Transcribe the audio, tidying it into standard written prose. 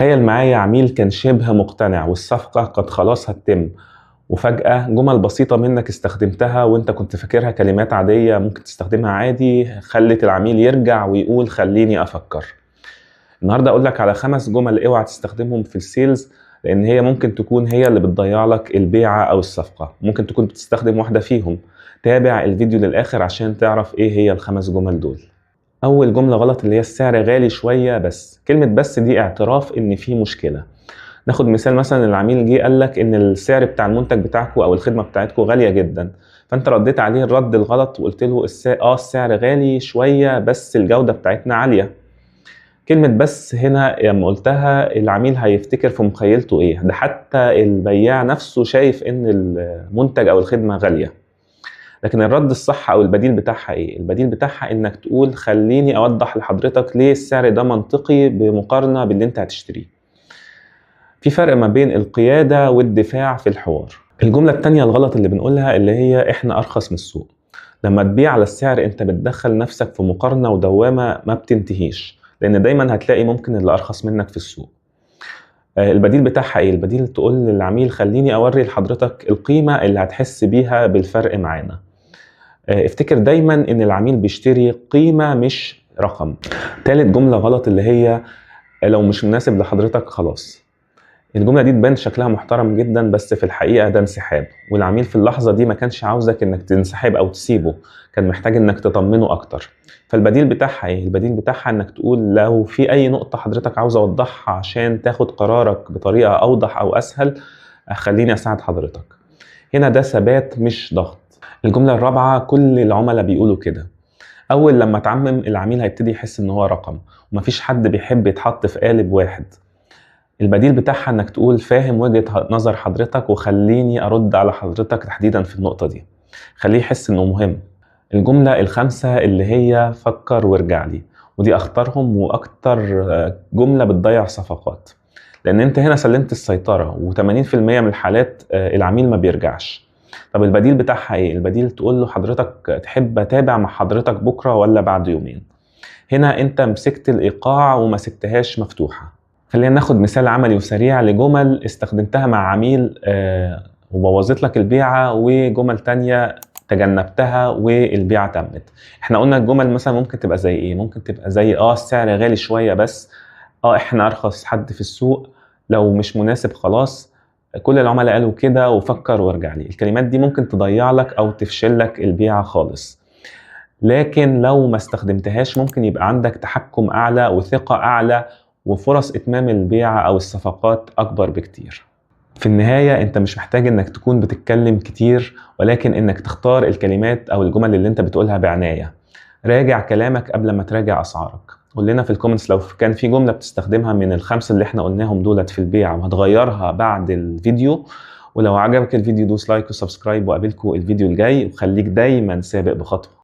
تخيل معايا عميل كان شبه مقتنع والصفقة قد خلاص هتتم، وفجأة جمل بسيطة منك استخدمتها وانت كنت فاكرها كلمات عادية ممكن تستخدمها عادي، خلت العميل يرجع ويقول خليني أفكر. النهاردة أقول لك على 5 جمل اوعى تستخدمهم في ال sales، لأن هي ممكن تكون هي اللي بتضيع لك البيعة أو الصفقة. ممكن تكون بتستخدم واحدة فيهم. تابع الفيديو للآخر عشان تعرف إيه هي ال5 جمل دول. أول جملة غلط اللي هي السعر غالي شوية بس. كلمة بس دي اعتراف إن في مشكلة. ناخد مثال، مثلا العميل جه قال لك إن السعر بتاع المنتج بتاعكو أو الخدمة بتاعتكو غالية جدا، فأنت رديت عليه الرد الغلط وقلت له السعر غالي شوية بس الجودة بتاعتنا عالية. كلمة بس هنا لما قلتها العميل هيفتكر في مخيلته إيه؟ ده حتى البياع نفسه شايف إن المنتج أو الخدمة غالية. لكن الرد الصح أو البديل بتاعها إيه؟ البديل بتاعها إنك تقول خليني أوضح لحضرتك ليه السعر ده منطقي بمقارنة باللي أنت هتشتريه. في فرق ما بين القيادة والدفاع في الحوار. الجملة التانية الغلط اللي بنقولها اللي هي إحنا أرخص من السوق. لما تبيع على السعر أنت بتدخل نفسك في مقارنة ودوامة ما بتنتهيش، لأن دايما هتلاقي ممكن اللي أرخص منك في السوق. البديل بتاعها إيه؟ البديل تقول للعميل خليني أوري لحضرتك القيمة اللي هتحس بيها بالفرق معانا. افتكر دايما إن العميل بيشتري قيمة مش رقم. تالت جملة غلط اللي هي لو مش مناسب لحضرتك خلاص. الجملة دي تبان شكلها محترم جدا، بس في الحقيقة ده انسحاب، والعميل في اللحظة دي ما كانش عاوزك انك تنسحب او تسيبه، كان محتاج انك تطمنه اكتر. فالبديل بتاعها ايه؟ البديل بتاعها انك تقول لو في اي نقطة حضرتك عاوز اوضحها عشان تاخد قرارك بطريقة اوضح او اسهل، خليني اساعد حضرتك. هنا ده ثبات مش ضغط. الجملة الرابعة كل العملاء بيقولوا كده. اول لما تعمم العميل هيبتدي يحس ان هو رقم، ومفيش حد بيحب يتحط في قالب واحد. البديل بتاعها انك تقول فاهم وجهة نظر حضرتك وخليني ارد على حضرتك تحديدا في النقطة دي. خليه يحس انه مهم. الجملة الخامسة اللي هي فكر وارجع لي، ودي اخطرهم واكتر جملة بتضيع صفقات، لان انت هنا سلمت السيطرة، و80% من الحالات العميل ما بيرجعش. طب البديل بتاعها ايه؟ البديل تقول له حضرتك تحب اتابع مع حضرتك بكرة ولا بعد يومين. هنا انت مسكت الايقاع وما سبتهاش مفتوحة. خلينا ناخد مثال عملي وسريع لجمل استخدمتها مع عميل وبوظت لك البيعة، وجمل تانية تجنبتها والبيعة تمت. احنا قلنا الجمل مثلا ممكن تبقى زي ايه؟ ممكن تبقى زي السعر غالي شوية بس، احنا ارخص حد في السوق، لو مش مناسب خلاص، كل العملاء قالوا كده، وفكر وارجع لي. الكلمات دي ممكن تضيع لك او تفشل لك البيعة خالص، لكن لو ما استخدمتهاش ممكن يبقى عندك تحكم اعلى وثقة اعلى وفرص اتمام البيعة او الصفقات اكبر بكتير. في النهاية انت مش محتاج انك تكون بتتكلم كتير، ولكن انك تختار الكلمات او الجمل اللي انت بتقولها بعناية. راجع كلامك قبل ما تراجع اسعارك. قول لنا في ال comments لو كان في جملة بتستخدمها من ال5 اللي احنا قلناهم دولت في البيع وهتغيرها بعد الفيديو. ولو عجبك الفيديو دوس like و subscribe، وقابلكم الفيديو الجاي، وخليك دايما سابق بخطوة.